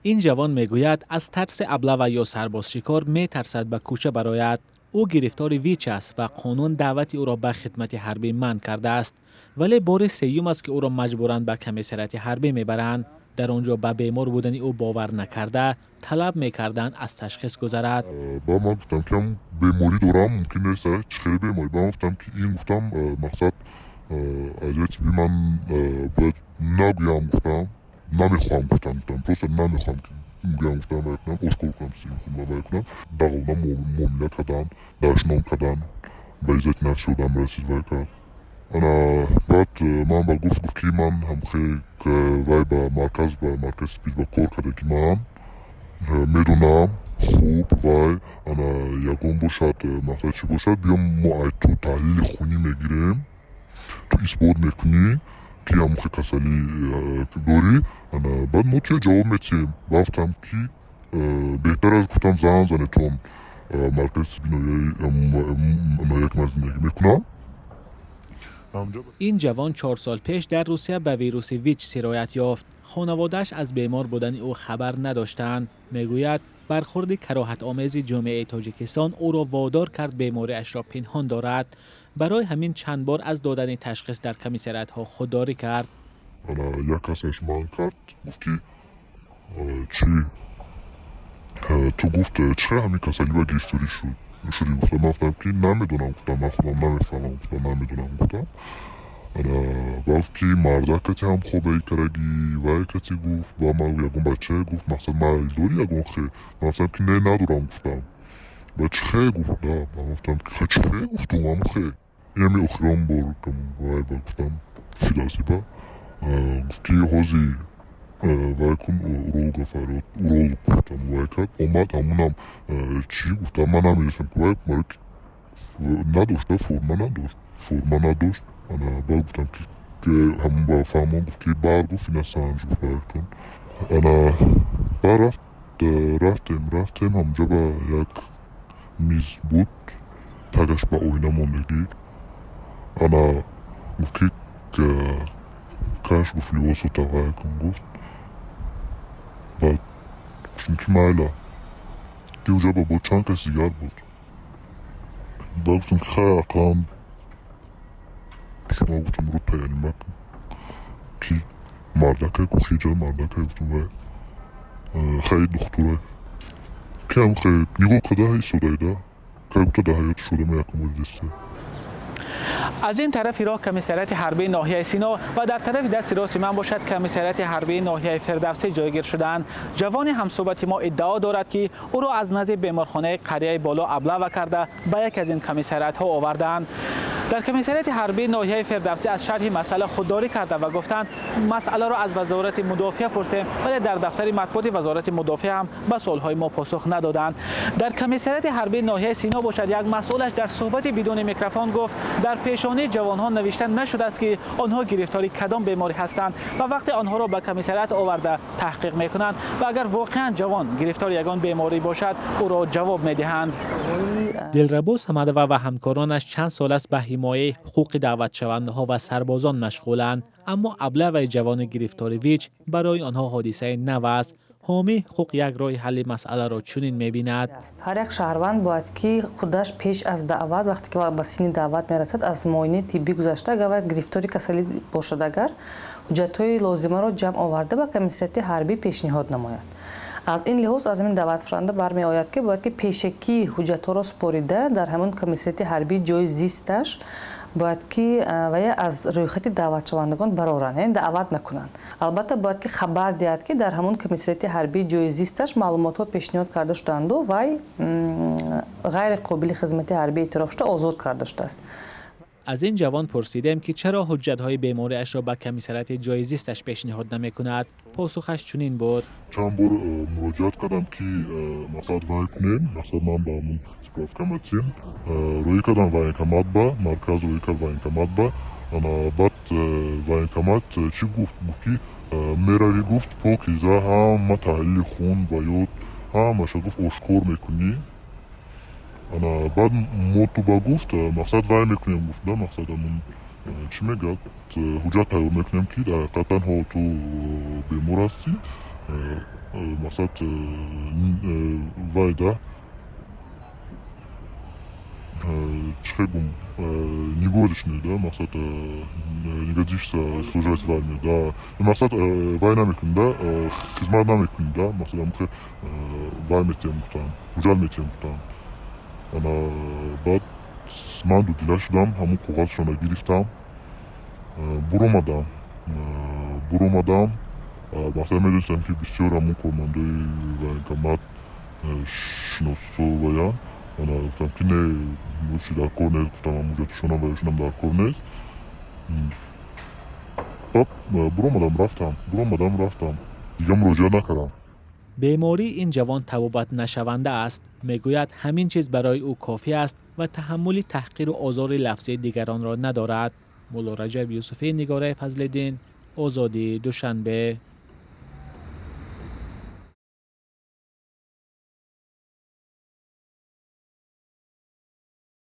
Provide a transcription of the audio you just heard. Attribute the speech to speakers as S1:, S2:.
S1: Ин ҷавон мегӯяд, аз тарси облава ё сарбозшикор метарсад ба кӯча барояд. Ӯ гирифтори ВИЧ аст ва қонун даъвати ӯро ба хидмати ҳарбӣ манъ кардааст. Вале бори сеюм аст, ки ӯро маҷбуран ба комиссариати ҳарбӣ мебаранд. Дар он ҷо ба бемор будани ӯ бовар накарда, талаб мекарданд, аз ташхис гузарад.
S2: Ба ман гуфтам, ки беморӣ дорам, мумкин нест, чӣ хеле беморӣ. Ба ман гуфтам, ки ин гуфтам, мақсад аз тиби ман бояд нагӯям, гуфтам, намехоҳам, гуфтам, просто намехоҳам, ки гӯям, гуфтам, вай кунам, ошкор кунам сими худро, вай кунам. Дағалона муомила кардан, дашном кардан, ба иззати нафси одам расид, вай кард. Ана баъд ман ба гуфт, ки ман ҳамхе вай ба марказ СПИД ба кор карда, ки ман медонам хуб, вай ана ягон бошад, мақсад чӣ бошад, биё, мо ай ту таҳлили хунӣ мегирем, ту исбот мекунӣ, ки ҳамохе касалӣ дорӣ, ана баъд мо туя ҷавоб метиҳем. Гуфтам, ки беҳтар аст, гуфтам, зан занетон маркази тибби ноҳия, ки ман зиндагӣ мекунам.
S1: Ин ҷавон 4 сол пеш дар Русия ба вируси ВИЧ сироят ёфт. Хонаводааш аз бемор будани ӯ хабар надоштанд. Мегӯяд, бархурди кароҳатомези ҷомеаи Тоҷикистон ӯро водор кард бемориашро пинҳон дорад. Барои ҳамин чанд бор аз додани ташхис дар комиссариатҳо худдорӣ кард.
S2: Як касаш манъ кард, гуфт, ки чӣ ту, гуфт, чӣ ҳамин касалӣ ба гирифторӣ шудӣ, гуфтам. Ман гуфтам, ки намедонам, гуфтам, ман худам намефаҳмам, гуфтам, намедонам, гуфтам. Гуфт, ки мардак кати ҳамхобаи карагӣ, вай кати, гуфт, ба ман ягон бачае, гуфт, мақсад майл дорӣ ягон хе? Ман гуфтам, ки не, надорам, гуфтам. Ба чӣ хе, гуфт, да. Ман гуфтам, ки чӣ хе, гуфтум, ҳамон хе. Инами охирон бор вай ба гуфтам фидасиба. Гуфт, ки ҳози вай кун, уролога фарёд, уролог, гуфтам, вай кард, омад, ҳамунам чӣ, гуфтам, ман намедонистам, ки вай надошта, форма надошт. Ана баъд гуфтам, ки ҳамун ба фаҳмон, гуфт, ки бар, гуфт, ина санҷ, гуфт, вай кун. Ана баъд рафт, рафтем, ҳамунҷо ба як миз буд, тагаш ба оина мондагӣ. Ана гуфт, ки каш, гуфт, либосота вай кун, гуфт. Баъд гуфтем, ки майла, ки уҷа бо чанд кас дигар буд. Баъд гуфтем, ки хай, ақаллан шумо, гуфтам, рӯ таяни ки мардакай, гуфт, хиҷа мардакай, гуфтам, вай хай духтурай, ки ҳам хе нигоҳ карда истодаида, кай гуфта, дар ҳаёти шудама якум бор диста.
S1: Аз ин тарафи роҳ комиссариати ҳарбии ноҳияи Сино ва дар тарафи дасти рости ман бошад, комиссариати ҳарбии ноҳияи Фирдавсӣ ҷойгир шудаанд. Ҷавони ҳамсӯҳбати мо иддао дорад, ки ӯро аз назди беморхонаи қарияи Боло облава карда, ба яке аз ин комиссариатҳо овардаанд. Дар комиссариати ҳарбии ноҳияи Фирдавсӣ аз шарҳи масъала худдорӣ карда ва гуфтанд, масъаларо аз Вазорати мудофиа пурсем, вале дар дафтари матбуоти Вазорати мудофиа ҳам ба суолҳои мо посух надоданд. Дар комиссариати ҳарбии ноҳияи Сино бошад, як масъулаш дар суҳбати бидуни микрофон гуфт, дар пешонии ҷавонҳо навишта нашудааст, ки онҳо гирифтори кадом беморӣ ҳастанд ва вақте онҳоро ба комиссариат оварда таҳқиқ мекунанд ва агар воқеан ҷавон гирифтори ягон беморӣ бошад, ӯро ҷавоб медиҳанд. Дилрабо Самадова ва ҳамкоронаш чанд сол аст ба ҳимояи ҳуқуқи даъватшавандаҳо ва сарбозон машғуланд, аммо облаваи ҷавони гирифтори ВИЧ барои онҳо ҳодисаи нав аст. Ҳомии ҳуқуқ як роҳи ҳалли масъаларо чунин мебинад.
S3: Ҳар як шаҳрванд бояд, ки худаш пеш аз даъват, вақте ки ба синни даъват мерасад, аз муоинаи тиббӣ гузашта, агар вай гирифтори касалӣ бошад, агар ҳуҷҷатҳои лозимаро ҷамъ оварда, ба комиссариати ҳарбӣ пешниҳод намояд. Аз ин лиҳоз, аз ҳамин даъваткунанда бармеояд, ки бояд, ки пешакӣ ҳуҷҷатҳоро супорида, дар ҳамон комиссариати ҳарбии ҷои зисташ бояд, ки вая аз рӯйхати даъватшавандагон бароранд, яъне даъват накунанд. Албатта, бояд, ки хабар диҳад, ки дар ҳамон комиссариати ҳарбии ҷои зисташ маълумотҳо пешниҳод карда шудаанду вай ғайри қобили хизмати ҳарбӣ эътироф шуда, озод карда шудааст.
S1: Аз ин ҷавон пурсидем, ки чаро ҳуҷҷатҳои бемориашро ба комиссариати ҷои зисташ пешниҳод намекунад. Посухаш чунин буд.
S2: Чанд бор муроҷиат кардам, ки мақсад вай кунем, мақсад ман ба ҳамун справка матем роӣ кардам военкомат, ба марказ роӣ кард военкомат ба. Ана баъд военкомат чӣ гуфт? Гуфт, ки меравӣ, гуфт, покиза ҳама таҳлили хун ва ё ҳамаша, гуфт, ошкор мекунӣ. Ана баъд мо ту ба, гуфт, мақсад вай мекунем, гуфт, да, мақсад ҳамун чӣ мегӯяд, ҳуҷҷат тайёр мекунем, ки дар ҳақиқат танҳо ту бемор ҳастӣ. Мақсад, вайда чӣ хел гум, негодишный да, мақсад, не годишься служить в армии да, мақсад, вай намекунӣ да, хизмат намекунӣ да, мақсад, амхе вай метиҳам гуфтам, ҳуҷҷат метиҳам гуфтам. Ана баъд ман дудила шудам, ҳамун коғазшона гирифтам, буромадам. Мақсад, медонистам, ки бисёр ҳамун кормандои военкомат шиносо ваян. Ана гуфтам, ки не, чи дар кор нест, гуфтам, ҳам ҳуҷҷатшонам ваяшонам дар кор нест. Баъд буромадам, рафтам, буромадам, рафтам, дигар муроҷиат накардам.
S1: Бемории ин ҷавон табобатнашаванда аст. Мегӯяд, ҳамин чиз барои ӯ кофӣ аст ва таҳаммули таҳқиру озори лафзии дигаронро надорад. Мулло Раҷаб Юсуфӣ, Нигораи Фазлиддин, Озодӣ, Душанбе.